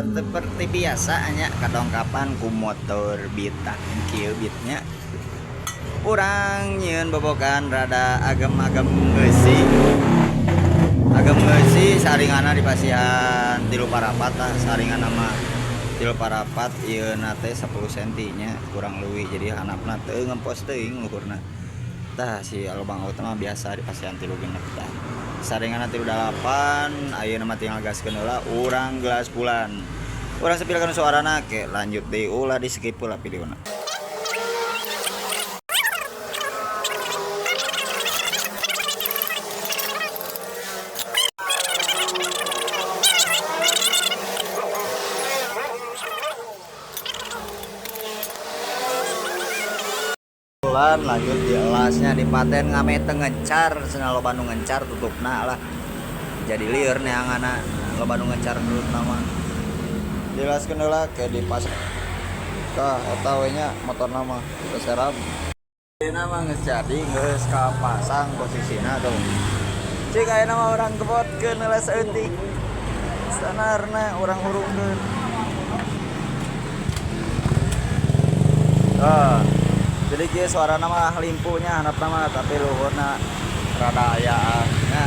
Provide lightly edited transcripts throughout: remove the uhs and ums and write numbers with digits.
Seperti biasa nya, kadongkapan ku motor Beat. Tah, kieu Beatnya urang nyieun bobokan rada agem-agem ngeusi, agem ngeusi. Saringanna dipasihan 3/4. Tah, saringan nama 3/4, ieu teh 10 cm nya kurang leuwih, jadi handapna teu ngempos teuing luhurna. Tah, si lubang utama biasa dipasihan 3/6. Tah, saringanna 3/8. Ayeuna mah tinggal gaskeun heula, urang gelas bulan, urang sepilkeun suarana. Ke lanjut deui, ulah di skip lah videona. Bulan lanjut di elasnya, di paten ngame teu ngencar cenah, loba nu ngencar tutupna lah, jadi lieur neanganna loba nu ngencar tutupna mah. Jelaskeun heula ke di pas. Tah, eta we nya motorna mah geus serap. Ayeuna mah geus jadi, geus kapasang posisina tuh. Cik, ayeuna mah urang gebotkeun heula saeutik sanarna, urang hurungkeun. Tah, jadi kieu suarana mah, limpunya handapna mah, tapi luhurna rada ayaan nya.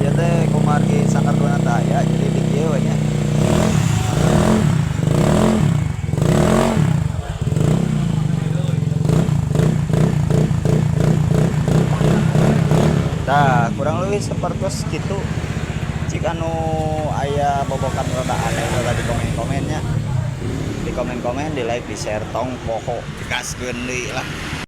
Ieu teh kumargi sakarduna teh aya, jadi di kieu we nya. Tah, kurang lebih seperti kitu. Cik, anu aya bobokan rada aneh rada di komen-komennya, di komen-komen, di like, di share, tong poho, gaskeun deui lah.